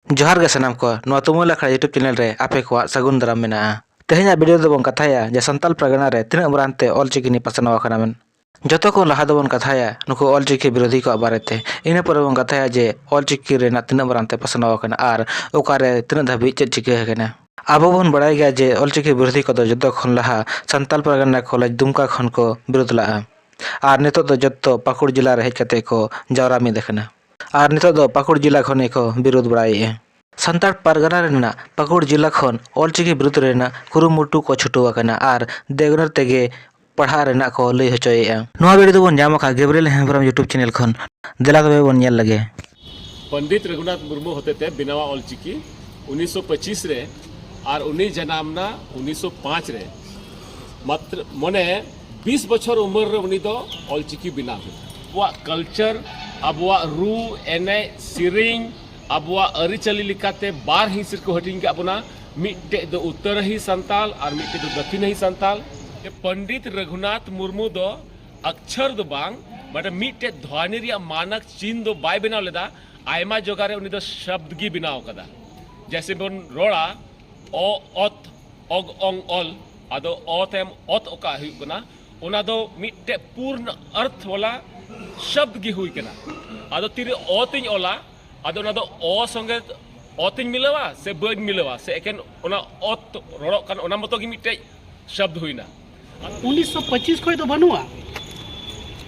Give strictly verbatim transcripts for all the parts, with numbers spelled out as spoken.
ᱡᱚᱦᱟᱨ ᱜᱮ ᱥᱟᱱᱟᱢ ᱠᱚ, ᱱᱚᱣᱟ ᱛᱩᱢᱟᱹᱞ ᱟᱠᱷᱲᱟ YouTube channel ᱨᱮ ᱟᱯᱮ ᱠᱚᱣᱟᱜ ᱥᱟᱹᱜᱩᱱ ᱫᱟᱨᱟᱢ ᱢᱮᱱᱟᱜᱼᱟ᱾ ᱛᱮᱦᱮᱧᱟᱜ video ᱫᱚᱵᱚᱱ ᱠᱟᱛᱷᱟᱭᱟ ᱡᱮ ᱥᱟᱱᱛᱟᱲ ᱯᱟᱨᱜᱟᱱᱟ ᱨᱮ ᱛᱤᱱᱟᱹᱜ ᱢᱟᱨᱟᱝ ᱛᱮ ᱚᱞᱪᱤᱠᱤ ᱱᱤᱭᱮ ᱯᱟᱥᱱᱟᱣ ᱟᱠᱟᱱᱟ ᱢᱮᱱ᱾ ᱡᱚᱛᱚ ᱠᱷᱚᱱ ᱞᱟᱦᱟ ᱫᱚᱵᱚᱱ ᱠᱟᱛᱷᱟᱭᱟ ᱱᱩᱠᱩ ᱚᱞᱪᱤᱠᱤ ᱵᱤᱨᱳᱫᱷᱤ ᱠᱚᱣᱟᱜ ᱵᱟᱨᱮᱛᱮ, ᱤᱱᱟᱹ ᱯᱚᱨᱮ ᱵᱚᱱ ᱠᱟᱛᱷᱟᱭᱟ ᱡᱮ ᱚᱞᱪᱤᱠᱤ ᱨᱮᱱᱟᱜ ᱛᱤᱱᱟᱹᱜ ᱢᱟᱨᱟᱝ ᱛᱮ ᱯᱟᱥᱱᱟᱣ ᱟᱠᱟᱱᱟ ᱟᱨ ᱚᱠᱟᱨᱮ ᱛᱤᱱᱟᱹᱜ ᱫᱷᱟᱹᱵᱤᱡ ᱪᱮᱫ ᱪᱤᱠᱟᱹ ᱟᱠᱟᱱᱟ᱾ ᱟᱵᱚ ᱵᱚᱱ ᱵᱟᱲᱟᱭ ᱜᱮᱭᱟ ᱡᱮ ᱚᱞᱪᱤᱠᱤ ᱵᱤᱨᱳᱫᱷᱤ ᱠᱚᱫᱚ ᱡᱚᱛᱚ ᱠᱷᱚᱱ ᱞᱟᱦᱟ ᱥᱟᱱᱛᱟᱲ ᱯᱟᱨᱜᱟᱱᱟ ᱠᱚᱞᱮᱡᱽ ᱫᱩᱢᱠᱟ ᱠᱷᱚᱱ ᱠᱚ ᱵᱤᱨᱳᱫ ᱞᱟᱜᱼᱟ ᱟᱨ ᱱᱤᱛᱚᱜ ᱫᱚ ᱡᱚᱛᱚ ᱯᱟᱹᱠᱩᱲ ᱡᱮᱞᱟ ᱨᱮ ᱦᱮᱡ ᱠᱟᱛᱮ ᱠᱚ ᱡᱟᱣᱨᱟ ᱢᱤᱫ ᱟᱠᱟᱱᱟ᱾ ᱟᱨ ᱱᱤᱛᱚᱜ ᱫᱚ ᱯᱟᱹᱠᱩᱲ ᱡᱮᱞᱟ ᱠᱷᱚᱱ ᱜᱮᱠᱚ ᱵᱤᱨᱳᱫ ᱵᱟᱲᱟᱭᱮᱫᱼᱟ᱾ ᱥᱟᱱᱛᱟᱲ ᱯᱟᱨᱜᱟᱱᱟ ᱨᱮᱱᱟᱜ ᱯᱟᱹᱠᱩᱲ ᱡᱮᱞᱟ ᱠᱷᱚᱱ ᱚᱞᱪᱤᱠᱤ ᱵᱤᱨᱳᱫ ᱨᱮᱱᱟᱜ ᱠᱩᱨᱩᱢᱩᱴᱩ ᱠᱚ ᱪᱷᱩᱴᱟᱹᱣ ᱟᱠᱟᱱᱟ ᱟᱨ ᱫᱮᱣᱱᱟᱹᱨ ᱛᱮᱜᱮ ᱯᱟᱲᱦᱟᱜ ᱨᱮᱱᱟᱜ ᱠᱚ ᱞᱟᱹᱭ ᱦᱚᱪᱚᱭᱮᱫᱼᱟ᱾ ᱱᱚᱣᱟ video ᱫᱚᱵᱚᱱ ᱧᱟᱢ ᱟᱠᱟᱫ ᱜᱮᱵᱨᱤᱭᱮᱞ ᱦᱮᱢᱵᱨᱚᱢ YouTube channel ᱠᱷᱚᱱ᱾ ᱫᱮᱞᱟ ᱛᱚᱵᱮ ᱵᱚᱱ ᱧᱮᱞ ᱞᱮᱜᱮ᱾ ᱯᱚᱱᱰᱤᱛ ᱨᱚᱜᱷᱩᱱᱟᱛᱷ ᱢᱩᱨᱢᱩ ᱦᱚᱛᱮᱛᱮ ᱵᱮᱱᱟᱣᱟ ᱚᱞᱪᱤᱠᱤ ᱩᱱᱤᱥᱥᱚ ᱯᱚᱸᱪᱤᱥ ᱨᱮ, ᱟᱨ ᱩᱱᱤ ᱡᱟᱱᱟᱢ ᱱᱟ ᱩᱱᱤᱥᱥᱚ ᱯᱟᱸᱪ ᱨᱮ᱾ ᱢᱟᱛᱨᱚ ᱢᱚᱱᱮ ᱵᱤᱥ ᱵᱚᱪᱷᱚᱨ ᱩᱢᱮᱨ ᱨᱮ ᱩᱱᱤ ᱫᱚ ᱚᱞᱪᱤᱠᱤ ᱵᱮᱱᱟᱣ ᱠᱮᱫᱟ᱾ ᱟᱵᱚᱣᱟᱜ culture, ᱟᱵᱚᱣᱟᱜ ᱨᱩ, ᱮᱱᱮᱡ, ᱥᱮᱨᱮᱧ, ᱟᱵᱚᱣᱟᱜ ᱟᱹᱨᱤᱪᱟᱹᱞᱤ ᱞᱮᱠᱟᱛᱮ ᱵᱟᱨ ᱦᱤᱸᱥ ᱨᱮᱠᱚ ᱦᱟᱹᱴᱤᱧ ᱠᱟᱜ ᱵᱚᱱᱟ, ᱢᱤᱫᱴᱮᱡ ᱫᱚ ᱩᱛᱛᱚᱨᱟᱦᱤ ᱥᱟᱱᱛᱟᱞ ᱟᱨ ᱢᱤᱫᱴᱮᱡ ᱫᱚ ᱫᱚᱠᱷᱤᱱᱟᱦᱤ ᱥᱟᱱᱛᱟᱞ᱾ ᱯᱚᱱᱰᱤᱛ ᱨᱚᱜᱷᱩᱱᱟᱛᱷ ᱢᱩᱨᱢᱩ ᱫᱚ ᱚᱠᱠᱷᱚᱨ ᱫᱚ ᱵᱟᱝ, ᱢᱟᱱᱮ ᱢᱤᱫᱴᱮᱡ ᱫᱷᱣᱟᱱᱤ ᱨᱮᱭᱟᱜ ᱢᱟᱱᱚᱠ ᱪᱤᱱ ᱫᱚ ᱵᱟᱭ ᱵᱮᱱᱟᱣ ᱞᱮᱫᱟ, ᱟᱭᱢᱟ ᱡᱟᱭᱜᱟ ᱨᱮ ᱩᱱᱤ ᱫᱚ ᱥᱚᱵᱫ ᱜᱮ ᱵᱮᱱᱟᱣ ᱠᱟᱫᱟ᱾ ᱡᱮᱭᱥᱮ ᱵᱚᱱ ᱨᱚᱲᱟ, ᱚ, ᱚᱛ, ᱚᱜ, ᱚᱝ, ᱚᱞ, ᱟᱫᱚ ᱚ ᱛᱟᱭᱚᱢ ᱚᱛ ᱚᱠᱟ ᱦᱩᱭᱩᱜ ᱠᱟᱱᱟ, ᱚᱱᱟ ᱫᱚ ᱢᱤᱫᱴᱮᱡ ᱯᱩᱨᱱ ᱚᱨᱛᱷ ᱣᱟᱞᱟ ᱥᱚᱵᱫ ᱜᱮ ᱦᱩᱭ ᱠᱟᱱᱟ᱾ ᱟᱫᱚ ᱛᱤᱨᱮ ᱚ ᱛᱤᱧ ᱚᱞᱟ, ᱟᱫᱚ ᱚᱱᱟ ᱫᱚ ᱚ ᱥᱚᱸᱜᱮ ᱚ ᱛᱤᱧ ᱢᱤᱞᱟᱹᱣᱟ ᱥᱮ ᱵᱟᱹᱧ ᱢᱤᱞᱟᱹᱣᱟ, ᱥᱮ ᱮᱠᱮᱱ ᱚᱱᱟ ᱚᱛ ᱨᱚᱲᱚᱜ ᱠᱟᱱ ᱚᱱᱟ ᱢᱚᱛᱚ ᱜᱮ ᱢᱤᱫᱴᱮᱡ ᱥᱚᱵᱫ ᱦᱩᱭᱱᱟ᱾ ᱩᱱᱤᱥᱥᱚ ᱯᱚᱸᱪᱤᱥ ᱠᱷᱚᱱ ᱫᱚ ᱵᱟᱹᱱᱩᱜᱼᱟ,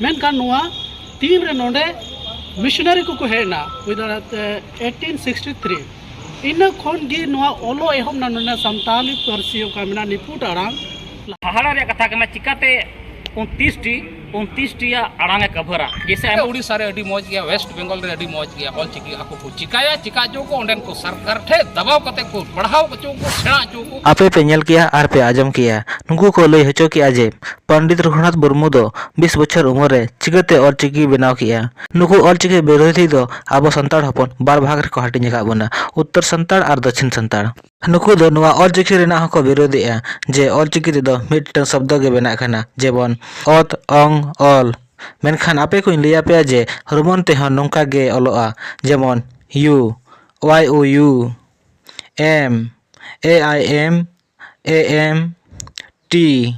ᱢᱮᱱᱠᱷᱟᱱ ᱱᱚᱣᱟ ᱛᱤᱱ ᱨᱮ ᱱᱚᱰᱮ ᱢᱤᱥᱚᱱᱟᱨᱤ ᱠᱚᱠᱚ ᱦᱮᱡ ᱮᱱᱟ, ᱦᱩᱭ ᱫᱟᱲᱮᱭᱟᱜᱼᱟ eighteen sixty three, ᱤᱱᱟᱹ ᱠᱷᱚᱱ ᱜᱮ ᱱᱚᱣᱟ ᱚᱞᱚᱜ ᱮᱦᱚᱵ ᱮᱱᱟ᱾ ᱱᱚᱰᱮ ᱥᱟᱱᱛᱟᱞᱤ ᱯᱟᱹᱨᱥᱤ ᱚᱠᱟ ᱢᱮᱱᱟᱜᱼᱟ, ᱱᱤᱯᱷᱩᱴ ᱟᱲᱟᱝ᱾ ᱦᱟᱦᱟᱲᱟ ᱨᱮᱭᱟᱜ ᱠᱟᱛᱷᱟ ᱠᱟᱱᱟ, ᱪᱤᱠᱟᱛᱮ ᱩᱱᱛᱤᱥ ᱴᱤ, ᱩᱱᱛᱤᱥ ᱴᱤᱭᱟ ᱟᱲᱟᱝ ᱮ ᱠᱟᱵᱷᱟᱨᱟ? ᱡᱮᱭᱥᱮ ᱟᱭᱢᱟ ᱩᱲᱤᱥᱥᱟ ᱨᱮ ᱟᱹᱰᱤ ᱢᱚᱡᱽ ᱜᱮᱭᱟ, ᱣᱮᱥᱴ ᱵᱮᱝᱜᱚᱞ ᱨᱮ ᱟᱹᱰᱤ ᱢᱚᱡᱽ ᱜᱮᱭᱟ, ᱚᱞ ᱪᱤᱠᱤ ᱟᱠᱚ ᱠᱚ ᱪᱤᱠᱟᱭᱟ, ᱪᱤᱠᱟ ᱪᱚ ᱠᱚ ᱚᱸᱰᱮᱱ ᱠᱚ ᱥᱚᱨᱠᱟᱨ ᱴᱷᱮᱱ ᱫᱟᱵᱟᱣ ᱠᱟᱛᱮ ᱠᱚ ᱯᱟᱲᱦᱟᱣ ᱦᱚᱪᱚ ᱠᱚ, ᱥᱮᱬᱟ ᱦᱚᱪᱚ ᱠᱚ᱾ ᱟᱯᱮ ᱯᱮ ᱧᱮᱞ ᱠᱮᱜᱼᱟ ᱟᱨ ᱯᱮ ᱟᱸᱡᱚᱢ ᱠᱮᱜᱼᱟ, ᱱᱩᱠᱩ ᱠᱚ ᱞᱟᱹᱭ ᱦᱚᱪᱚ ᱠᱮᱜᱼᱟ ᱡᱮ ᱯᱚᱱᱰᱤᱛ ᱨᱚᱜᱷᱩᱱᱟᱛᱷ ᱢᱩᱨᱢᱩ ᱫᱚ ᱵᱤᱥ ᱵᱚᱪᱷᱚᱨ ᱩᱢᱮᱨ ᱨᱮ ᱪᱤᱠᱟᱹᱛᱮ ᱚᱞ ᱪᱤᱠᱤ ᱵᱮᱱᱟᱣ ᱠᱮᱜᱼᱟ᱾ ᱱᱩᱠᱩ ᱚᱞ ᱪᱤᱠᱤ ᱵᱤᱨᱳᱫᱷᱤ ᱫᱚ ᱟᱵᱚ ᱥᱟᱱᱛᱟᱲ ᱦᱚᱯᱚᱱ ᱵᱟᱨ ᱵᱷᱟᱜᱽ ᱨᱮᱠᱚ ᱦᱟᱹᱴᱤᱧ ᱟᱠᱟᱫ ᱵᱚᱱᱟ, ᱩᱛᱛᱚᱨ ᱥᱟᱱᱛᱟᱲ ᱟᱨ ᱫᱚᱠᱷᱤᱱ ᱥᱟᱱᱛᱟᱲ᱾ ᱱᱩᱠᱩ ᱫᱚ ᱱᱚᱣᱟ ᱚᱞ ᱪᱤᱠᱤ ᱨᱮᱱᱟᱜ ᱦᱚᱸᱠᱚ ᱵᱤᱨᱳᱫᱷᱮᱜᱼᱟ ᱡᱮ ᱚᱞ ᱪᱤᱠᱤ ᱨᱮᱫᱚ ᱢᱤᱫᱴᱟᱝ ᱥᱚᱵᱫᱚ ᱜᱮ ᱵᱮᱱᱟᱜ ᱠᱟᱱᱟ, ᱡᱮᱢᱚᱱ ᱚᱛ, ᱚᱝ, ᱚᱞ᱾ ᱢᱮᱱᱠᱷᱟᱱ ᱟᱯᱮ ᱠᱚᱧ ᱞᱟᱹᱭ ᱟᱯᱮᱭᱟ ᱡᱮ ᱨᱳᱢᱟᱱ ᱛᱮᱦᱚᱸ ᱱᱚᱝᱠᱟ ᱜᱮ ᱚᱞᱚᱜᱼᱟ, ᱡᱮᱢᱚᱱ U, Y O U, M, A I M, A M, T,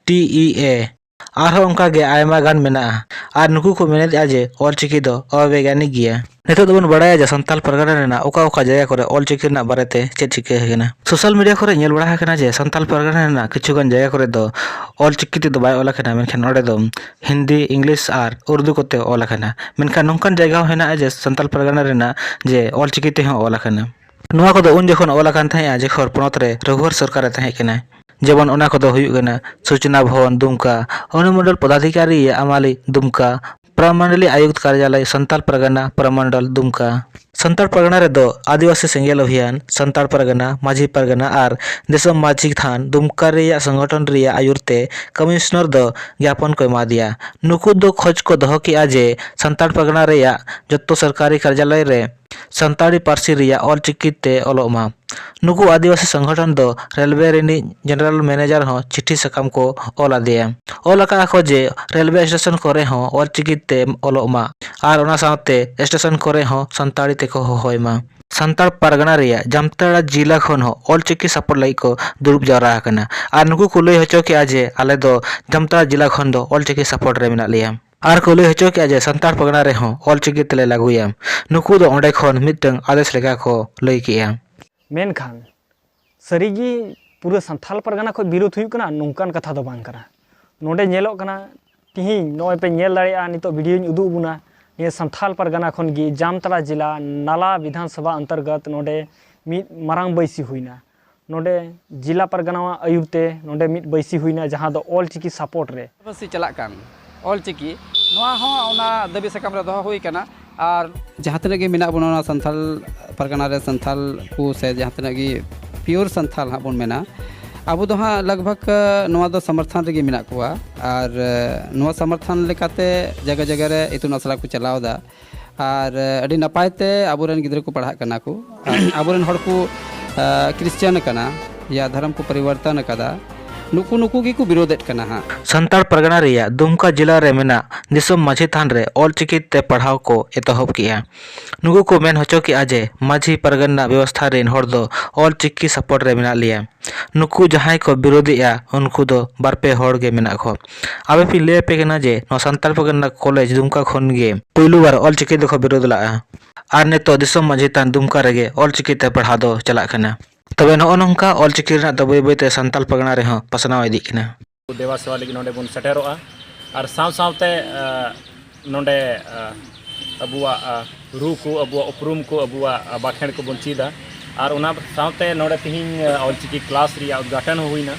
T E A, ᱟᱨᱦᱚᱸ ᱚᱱᱠᱟ ᱜᱮ ᱟᱭᱢᱟ ᱜᱟᱱ ᱢᱮᱱᱟᱜᱼᱟ᱾ ᱟᱨ ᱱᱩᱠᱩ ᱠᱚ ᱢᱮᱱᱮᱫᱼᱟ ᱡᱮ ᱚᱞᱪᱤᱠᱤ ᱫᱚ ᱚᱵᱮᱭᱜᱟᱱᱤᱠ ᱜᱮᱭᱟ᱾ ᱱᱤᱛᱚᱜ ᱫᱚᱵᱚᱱ ᱵᱟᱲᱟᱭᱟ ᱡᱮ ᱥᱟᱱᱛᱟᱲ ᱯᱟᱨᱜᱟᱱᱟ ᱨᱮᱱᱟᱜ ᱚᱠᱟ ᱚᱠᱟ ᱡᱟᱭᱜᱟ ᱠᱚᱨᱮ ᱚᱞᱪᱤᱠᱤ ᱨᱮᱱᱟᱜ ᱵᱟᱨᱮᱛᱮ ᱪᱮᱫ ᱪᱤᱠᱟᱹ ᱟᱠᱟᱱᱟ᱾ ᱥᱳᱥᱟᱞ ᱢᱤᱰᱤᱭᱟ ᱠᱚᱨᱮ ᱧᱮᱞ ᱵᱟᱲᱟ ᱟᱠᱟᱱᱟ ᱡᱮ ᱥᱟᱱᱛᱟᱲ ᱯᱟᱨᱜᱟᱱᱟ ᱨᱮᱱᱟᱜ ᱠᱤᱪᱷᱩ ᱜᱟᱱ ᱡᱟᱭᱜᱟ ᱠᱚᱨᱮ ᱫᱚ ᱚᱞᱪᱤᱠᱤ ᱛᱮᱫᱚ ᱵᱟᱭ ᱚᱞ ᱟᱠᱟᱱᱟ, ᱢᱮᱱᱠᱷᱟᱱ ᱚᱸᱰᱮ ᱫᱚ ᱦᱤᱱᱫᱤ, ᱤᱝᱞᱤᱥ ᱟᱨ ᱩᱨᱫᱩ ᱠᱚᱛᱮ ᱚᱞ ᱟᱠᱟᱱᱟ᱾ ᱢᱮᱱᱠᱷᱟᱱ ᱱᱚᱝᱠᱟᱱ ᱡᱟᱭᱜᱟ ᱦᱚᱸ ᱦᱮᱱᱟᱜᱼᱟ ᱡᱮ ᱥᱟᱱᱛᱟᱲ ᱯᱟᱨᱜᱟᱱᱟ ᱨᱮᱱᱟᱜ ᱡᱮ ᱚᱞᱪᱤᱠᱤ ᱛᱮᱦᱚᱸ ᱚᱞ ᱟᱠᱟᱱᱟ᱾ ᱱᱚᱣᱟ ᱠᱚᱫᱚ ᱩᱱ ᱡᱚᱠᱷᱚᱱ ᱚᱞ ᱟᱠᱟᱱ ᱛᱟᱦᱮᱸᱜᱼᱟ ᱡᱚᱠᱷᱚᱱ ᱯᱚᱱᱚᱛ ᱨᱮ ᱨᱟᱹᱜᱷᱩᱣᱟᱨ ᱥᱚᱨᱠᱟᱨᱮ ᱛᱟᱦᱮᱸ ᱠᱟᱱᱟ᱾ ᱡᱮᱢᱚᱱ ᱚᱱᱟ ᱠᱚᱫᱚ ᱦᱩᱭᱩᱜ ᱠᱟᱱᱟ ᱥᱩᱪᱚᱱᱟ ᱵᱷᱚᱵᱚᱱ ᱫᱩᱢᱠᱟ, ᱚᱱᱩᱢᱚᱱᱰᱚᱞ ᱯᱚᱫᱟᱫᱷᱤᱠᱟᱨᱤ ᱟᱢᱟᱞᱤ ᱫᱩᱢᱠᱟ, ᱯᱨᱟᱢᱟᱱᱰᱟᱞᱤ ᱟᱭᱩᱠᱛ ᱠᱟᱨᱡᱟᱞᱚᱭ ᱥᱟᱱᱛᱟᱲ ᱯᱟᱨᱜᱟᱱᱟ ᱯᱨᱟᱢᱟᱱᱰᱚᱞ ᱫᱩᱢᱠᱟ᱾ ᱥᱟᱱᱛᱟᱲ ᱯᱟᱨᱜᱟᱱᱟ ᱨᱮᱫᱚ ᱟᱹᱫᱤᱵᱟᱹᱥᱤ ᱥᱮᱸᱜᱮᱞ ᱚᱵᱷᱤᱭᱟᱱ, ᱥᱟᱱᱛᱟᱲ ᱯᱟᱨᱜᱟᱱᱟ ᱢᱟᱹᱡᱷᱤ ᱯᱟᱨᱜᱟᱱᱟ ᱟᱨ ᱫᱤᱥᱚᱢ ᱢᱟᱹᱡᱷᱤ ᱛᱷᱟᱱ ᱫᱩᱢᱠᱟ ᱨᱮᱭᱟᱜ ᱥᱚᱝᱜᱚᱴᱷᱚᱱ ᱨᱮᱭᱟᱜ ᱟᱹᱭᱩᱨ ᱛᱮ ᱠᱚᱢᱤᱥᱚᱱᱟᱨ ᱫᱚ ᱜᱮᱭᱟᱯᱚᱱ ᱠᱚ ᱮᱢᱟ ᱫᱮᱭᱟ᱾ ᱱᱩᱠᱩ ᱫᱚ ᱠᱷᱚᱡᱽ ᱠᱚ ᱫᱚᱦᱚ ᱠᱮᱜᱼᱟ ᱡᱮ ᱥᱟᱱᱛᱟᱲ ᱯᱟᱨᱜᱟᱱᱟ ᱨᱮᱭᱟᱜ ᱡᱚᱛᱚ ᱥᱚᱨᱠᱟᱨᱤ ᱠᱟᱨᱡᱟᱞᱚᱭ ᱨᱮ ᱥᱟᱱᱛᱟᱲᱤ ᱯᱟᱹᱨᱥᱤ ᱨᱮᱭᱟᱜ ᱚᱞᱪᱤᱠᱤ ᱛᱮ ᱚᱞᱚᱜ ᱢᱟ᱾ ᱱᱩᱠᱩ ᱟᱹᱫᱤᱵᱟᱹᱥᱤ ᱥᱚᱝᱜᱚᱴᱷᱚᱱ ᱫᱚ ᱨᱮᱞᱣᱮ ᱨᱤᱱᱤᱡ ᱡᱮᱱᱟᱨᱮᱞ ᱢᱮᱱᱮᱡᱟᱨ ᱦᱚᱸ ᱪᱤᱴᱷᱤ ᱥᱟᱠᱟᱢ ᱠᱚ ᱚᱞ ᱟᱫᱮᱭᱟ᱾ ᱚᱞ ᱟᱠᱟᱫᱼᱟ ᱠᱚ ᱡᱮ ᱨᱮᱞᱣᱮ ᱥᱴᱮᱥᱚᱱ ᱠᱚᱨᱮ ᱦᱚᱸ ᱚᱞᱪᱤᱠᱤ ᱛᱮ ᱚᱞᱚᱜ ᱢᱟ ᱟᱨ ᱚᱱᱟ ᱥᱟᱶᱛᱮ ᱥᱴᱮᱥᱚᱱ ᱠᱚᱨᱮ ᱦᱚᱸ ᱥᱟᱱᱛᱟᱲᱤ ᱛᱮᱠᱚ ᱦᱚᱦᱚᱭ ᱢᱟ᱾ ᱥᱟᱱᱛᱟᱲ ᱯᱟᱨᱜᱟᱱᱟ ᱨᱮᱭᱟᱜ ᱡᱟᱢᱛᱟᱲᱟ ᱡᱤᱞᱟ ᱠᱷᱚᱱ ᱦᱚᱸ ᱚᱞᱪᱤᱠᱤ ᱥᱟᱯᱚᱨᱴ ᱞᱟᱹᱜᱤᱫ ᱠᱚ ᱫᱩᱲᱩᱵ ᱡᱟᱣᱨᱟ ᱟᱠᱟᱱᱟ ᱟᱨ ᱱᱩᱠᱩ ᱠᱚ ᱞᱟᱹᱭ ᱦᱚᱪᱚ ᱠᱮᱜᱼᱟ ᱡᱮ ᱟᱞᱮ ᱫᱚ ᱡᱟᱢᱛᱟᱲᱟ ᱡᱤᱞᱟ ᱠᱷᱚᱱ ᱫᱚ ᱚᱞᱪᱤᱠᱤ ᱥᱟᱯᱚᱨᱴ ᱨᱮ ᱢᱮᱱᱟᱜ ᱞᱮᱭᱟ᱾ ᱟᱨ ᱠᱚ ᱞᱟᱹᱭ ᱦᱚᱪᱚ ᱠᱮᱜᱼᱟ ᱡᱮ ᱥᱟᱱᱛᱟᱲ ᱯᱟᱨᱜᱟᱱᱟ ᱨᱮᱦᱚᱸ ᱚᱞᱪᱤᱠᱤ ᱛᱮᱞᱮ ᱞᱟᱹᱜᱩᱭᱟ᱾ ᱱᱩᱠᱩ ᱫᱚ ᱚᱸᱰᱮ ᱠᱷᱚᱱ ᱢᱤᱫᱴᱟᱝ ᱟᱫᱮᱥ ᱞᱮᱠᱟ ᱠᱚ ᱞᱟᱹᱭ ᱠᱮᱜᱼᱟ᱾ ᱢᱮᱱᱠᱷᱟᱱ ᱥᱟᱹᱨᱤᱜᱮ ᱯᱩᱨᱟᱹ ᱥᱟᱱᱛᱷᱟᱞ ᱯᱟᱨᱜᱟᱱᱟ ᱠᱷᱚᱱ ᱵᱤᱨᱳᱫᱷ ᱦᱩᱭᱩᱜ ᱠᱟᱱᱟ, ᱱᱚᱝᱠᱟᱱ ᱠᱟᱛᱷᱟ ᱫᱚ ᱵᱟᱝ ᱠᱟᱱᱟ᱾ ᱱᱚᱰᱮ ᱧᱮᱞᱚᱜ ᱠᱟᱱᱟ, ᱛᱤᱦᱤᱧ ᱱᱚᱜᱼᱚᱭ ᱯᱮ ᱧᱮᱞ ᱫᱟᱲᱮᱭᱟᱜᱼᱟ, ᱱᱤᱛᱚᱜ ᱵᱷᱤᱰᱤᱭᱳᱧ ᱩᱫᱩᱜ ᱟᱵᱚᱱᱟ, ᱱᱤᱭᱟᱹ ᱥᱟᱱᱛᱷᱟᱞ ᱯᱟᱨᱜᱟᱱᱟ ᱠᱷᱚᱱ ᱜᱮ ᱡᱟᱢᱛᱟᱲᱟ ᱡᱮᱞᱟ ᱱᱟᱞᱟ ᱵᱤᱫᱷᱟᱱ ᱥᱚᱵᱷᱟ ᱚᱱᱛᱚᱨᱜᱚᱛ ᱱᱚᱰᱮ ᱢᱤᱫ ᱢᱟᱨᱟᱝ ᱵᱟᱹᱭᱥᱤ ᱦᱩᱭᱱᱟ᱾ ᱱᱚᱰᱮ ᱡᱮᱞᱟ ᱯᱟᱨᱜᱟᱱᱟᱣᱟᱜ ᱟᱹᱭᱩᱨ ᱛᱮ ᱱᱚᱰᱮ ᱢᱤᱫ ᱵᱟᱹᱭᱥᱤ ᱦᱩᱭᱱᱟ, ᱡᱟᱦᱟᱸ ᱫᱚ ᱚᱞ ᱪᱤᱠᱤ ᱥᱟᱯᱳᱨᱴ ᱨᱮ᱾ ᱯᱟᱹᱨᱥᱤ ᱪᱟᱞᱟᱜ ᱠᱟᱱ ᱚᱞ ᱪᱤᱠᱤ, ᱱᱚᱣᱟ ᱦᱚᱸ ᱚᱱᱟ ᱫᱟᱹᱵᱤ ᱥᱟᱠᱟᱢ ᱨᱮ ᱫᱚᱦᱚ ᱦᱩᱭ ᱠᱟᱱᱟ᱾ ᱟᱨ ᱡᱟᱦᱟᱸ ᱛᱤᱱᱟᱹᱜ ᱜᱮ ᱢᱮᱱᱟᱜ ᱵᱚᱱᱟ ᱚᱱᱟ ᱥᱟᱱᱛᱷᱟᱞ ᱯᱟᱨᱜᱟᱱᱟ ᱨᱮ ᱥᱟᱱᱛᱷᱟᱞ ᱠᱚ ᱥᱮ ᱡᱟᱦᱟᱸ ᱛᱤᱱᱟᱹᱜ ᱜᱮ ᱯᱤᱭᱳᱨ ᱥᱟᱱᱛᱷᱟᱞ ᱦᱟᱸᱜ ᱵᱚᱱ ᱢᱮᱱᱟ, ᱟᱵᱚ ᱫᱚ ᱦᱟᱸᱜ ᱞᱟᱜᱽ ᱵᱷᱟᱜᱽ ᱱᱚᱣᱟ ᱫᱚ ᱥᱚᱢᱚᱨᱛᱷᱚᱱ ᱨᱮᱜᱮ ᱢᱮᱱᱟᱜ ᱠᱚᱣᱟ᱾ ᱟᱨ ᱱᱚᱣᱟ ᱥᱚᱢᱚᱨᱛᱷᱚᱱ ᱞᱮᱠᱟᱛᱮ ᱡᱟᱭᱜᱟ ᱡᱟᱭᱜᱟ ᱨᱮ ᱤᱛᱩᱱ ᱟᱥᱲᱟ ᱠᱚ ᱪᱟᱞᱟᱣ ᱮᱫᱟ᱾ ᱟᱨ ᱟᱹᱰᱤ ᱱᱟᱯᱟᱭ ᱛᱮ ᱟᱵᱚᱨᱮᱱ ᱜᱤᱫᱽᱨᱟᱹ ᱠᱚ ᱯᱟᱲᱦᱟᱜ ᱠᱟᱱᱟ ᱠᱚ᱾ ᱟᱵᱚᱨᱮᱱ ᱦᱚᱲ ᱠᱚ ᱠᱷᱨᱤᱥᱪᱟᱱ ᱟᱠᱟᱱᱟ, ᱭᱟ ᱫᱷᱚᱨᱚᱢ ᱠᱚ ᱯᱚᱨᱤᱵᱚᱨᱛᱚᱱ ᱟᱠᱟᱫᱟ᱾ ᱱᱩᱠᱩ ᱱᱩᱠᱩ ᱜᱮᱠᱚ ᱵᱤᱨᱳᱫᱮᱫ ᱠᱟᱱᱟ ᱦᱟᱸᱜ᱾ ᱥᱟᱱᱛᱟᱲ ᱯᱟᱨᱜᱟᱱᱟ ᱨᱮᱭᱟᱜ ᱫᱩᱢᱠᱟ ᱡᱮᱞᱟ ᱨᱮ ᱢᱮᱱᱟᱜ ᱫᱤᱥᱚᱢ ᱢᱟᱹᱡᱷᱤ ᱛᱷᱟᱱ ᱨᱮ ᱚᱞᱪᱤᱠᱤ ᱛᱮ ᱯᱟᱲᱦᱟᱣ ᱠᱚ ᱮᱛᱚᱦᱚᱵ ᱠᱮᱜᱼᱟ᱾ ᱱᱩᱠᱩ ᱠᱚ ᱢᱮᱱ ᱦᱚᱪᱚ ᱠᱮᱜᱼᱟ ᱡᱮ ᱢᱟᱹᱡᱷᱤ ᱯᱟᱨᱜᱟᱱᱟ ᱵᱮᱵᱚᱥᱛᱷᱟ ᱨᱮᱱ ᱦᱚᱲ ᱫᱚ ᱚᱞᱪᱤᱠᱤ ᱥᱟᱯᱳᱨᱴ ᱨᱮ ᱢᱮᱱᱟᱜ ᱞᱮᱭᱟ᱾ ᱱᱩᱠᱩ ᱡᱟᱦᱟᱸᱭ ᱠᱚ ᱵᱤᱨᱳᱫᱮᱜᱼᱟ ᱩᱱᱠᱩ ᱫᱚ ᱵᱟᱨᱯᱮ ᱦᱚᱲ ᱜᱮ ᱢᱮᱱᱟᱜ ᱠᱚᱣᱟ᱾ ᱟᱯᱮ ᱯᱮ ᱞᱟᱹᱭ ᱟᱯᱮ ᱠᱟᱱᱟ ᱡᱮ ᱱᱚᱣᱟ ᱥᱟᱱᱛᱟᱲ ᱯᱟᱨᱜᱟᱱᱟ ᱠᱚᱞᱮᱡᱽ ᱫᱩᱢᱠᱟ ᱠᱷᱚᱱ ᱜᱮ ᱯᱩᱭᱞᱩ ᱵᱟᱨ ᱚᱞᱪᱤᱠᱤ ᱫᱚᱠᱚ ᱵᱤᱨᱳᱫ ᱞᱟᱜᱼᱟ᱾ ᱟᱨ ᱱᱤᱛᱚᱜ ᱫᱤᱥᱚᱢ ᱢᱟᱹᱡᱷᱤ ᱛᱷᱟᱱ ᱫᱩᱢᱠᱟ ᱨᱮᱜᱮ ᱚᱞᱪᱤᱠᱤ ᱛᱮ ᱯᱟᱲᱦᱟᱣ ᱫᱚ ᱪᱟᱞᱟᱜ ᱠᱟᱱᱟ᱾ ᱛᱚᱵᱮ ᱱᱚᱜᱼᱚ ᱱᱚᱝᱠᱟ ᱚᱞᱪᱤᱠᱤ ᱨᱮᱱᱟᱜ ᱫᱚ ᱵᱟᱹᱭ ᱵᱟᱹᱭᱛᱮ ᱥᱟᱱᱛᱟᱲ ᱯᱟᱨᱜᱟᱱᱟ ᱨᱮᱦᱚᱸ ᱯᱟᱥᱱᱟᱣ ᱤᱫᱤᱜ ᱠᱟᱱᱟ᱾ ᱫᱮᱵᱟ ᱥᱮᱵᱟ ᱞᱟᱹᱜᱤᱫ ᱱᱚᱰᱮ ᱵᱚᱱ ᱥᱮᱴᱮᱨᱚᱜᱼᱟ᱾ ᱟᱨ ᱥᱟᱶ ᱥᱟᱶᱛᱮ ᱱᱚᱰᱮ ᱟᱵᱚᱣᱟᱜ ᱨᱩ ᱠᱚ, ᱟᱵᱚᱣᱟᱜ ᱩᱯᱨᱩᱢ ᱠᱚ, ᱟᱵᱚᱣᱟᱜ ᱵᱟᱠᱷᱮᱬ ᱠᱚᱵᱚᱱ ᱪᱮᱫᱟ᱾ ᱟᱨ ᱚᱱᱟ ᱥᱟᱶᱛᱮ ᱱᱚᱰᱮ ᱛᱮᱦᱮᱧ ᱚᱞᱪᱤᱠᱤ ᱠᱞᱟᱥ ᱨᱮᱭᱟᱜ ᱩᱫᱽᱜᱷᱟᱴᱚᱱ ᱦᱚᱸ ᱦᱩᱭᱱᱟ᱾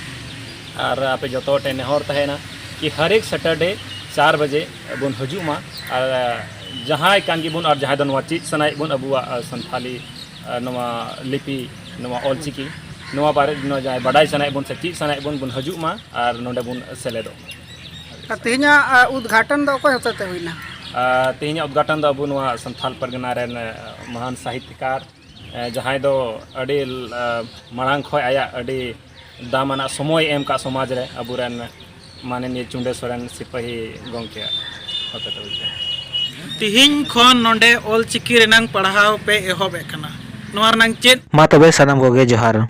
ᱟᱨ ᱟᱯᱮ ᱡᱚᱛᱚ ᱦᱚᱲ ᱴᱷᱮᱱ ᱱᱮᱦᱚᱨ ᱛᱟᱦᱮᱱᱟ ᱠᱤ ᱦᱟᱨᱮᱠ ᱥᱮᱴᱟᱨᱰᱮ ᱪᱟᱨ ᱵᱟᱡᱮ ᱵᱚᱱ ᱦᱤᱡᱩᱜ ᱢᱟ᱾ ᱟᱨ ᱡᱟᱦᱟᱸᱭ ᱠᱟᱱ ᱜᱮᱵᱚᱱ ᱟᱨ ᱡᱟᱦᱟᱸᱭ ᱫᱚ ᱱᱚᱣᱟ ᱪᱮᱫ ᱥᱟᱱᱟᱭᱮᱫ ᱵᱚᱱ ᱟᱵᱚᱣᱟᱜ ᱥᱟᱱᱛᱷᱟᱞᱤ ᱱᱚᱣᱟ ᱞᱤᱯᱤ, ᱱᱚᱣᱟ ᱚᱞᱪᱤᱠᱤ, ᱱᱚᱣᱟ ᱵᱟᱨᱮ ᱱᱚᱣᱟ ᱡᱟᱦᱟᱸᱭ ᱵᱟᱰᱟᱭ ᱥᱟᱱᱟᱭᱮᱫ ᱵᱚᱱ ᱥᱮ ᱪᱮᱫ ᱥᱟᱱᱟᱭᱮᱫ ᱵᱚᱱ, ᱵᱚᱱ ᱦᱤᱡᱩᱜ ᱢᱟ ᱟᱨ ᱱᱚᱰᱮ ᱵᱚᱱ ᱥᱮᱞᱮᱫᱚᱜ ᱢᱟ᱾ ᱟᱨ ᱛᱮᱦᱮᱧᱟᱜ ᱟ, ᱩᱫᱽᱜᱷᱟᱴᱚᱱ ᱫᱚ ᱚᱠᱚᱭ ᱦᱚᱛᱮᱛᱮ ᱦᱩᱭᱱᱟ? ᱟᱨ ᱛᱮᱦᱮᱧᱟᱜ ᱩᱫᱽᱜᱷᱟᱴᱚᱱ ᱫᱚ ᱟᱵᱚ ᱱᱚᱣᱟ ᱥᱟᱱᱛᱷᱟᱞ ᱯᱟᱨᱜᱟᱱᱟ ᱨᱮᱱ ᱟ, ᱢᱚᱦᱟᱱ ᱥᱟᱦᱤᱛᱭᱚᱠᱟᱨ, ᱟ, ᱡᱟᱦᱟᱸᱭ ᱫᱚ ᱟᱹᱰᱤ ᱟ, ᱢᱟᱲᱟᱝ ᱠᱷᱚᱱ ᱟᱭᱟᱜ ᱟᱹᱰᱤ ᱫᱟᱢ ᱟᱱᱟᱜ ᱥᱚᱢᱚᱭ ᱮᱢ ᱠᱟᱜ ᱥᱚᱢᱟᱡᱽ ᱨᱮ, ᱟᱵᱚᱨᱮᱱ ᱢᱟᱱᱚᱱᱤᱭᱚ ᱪᱩᱸᱰᱮ ᱥᱚᱨᱮᱱ ᱥᱤᱯᱟᱹᱦᱤ ᱜᱚᱢᱠᱮᱭᱟᱜ ᱦᱚᱛᱮᱛᱮ ᱦᱩᱭ ᱠᱟᱱᱟ᱾ ᱛᱤᱦᱤᱧ ᱠᱷᱚᱱ ᱱᱚᱰᱮ ᱚᱞᱪᱤᱠᱤ ᱨᱮᱱᱟᱝ ᱯᱟᱲᱦᱟᱣ ᱯᱮ ᱮᱦᱚᱵ ᱮᱫ ᱠᱟᱱᱟ᱾ ᱱᱚᱣᱟ ᱨᱮᱱᱟᱝ ᱪᱮᱫ ᱢᱟ ᱛᱚᱵᱮ ᱥᱟᱱᱟᱢ ᱠᱚᱜᱮ ᱡᱚᱦᱟᱨ᱾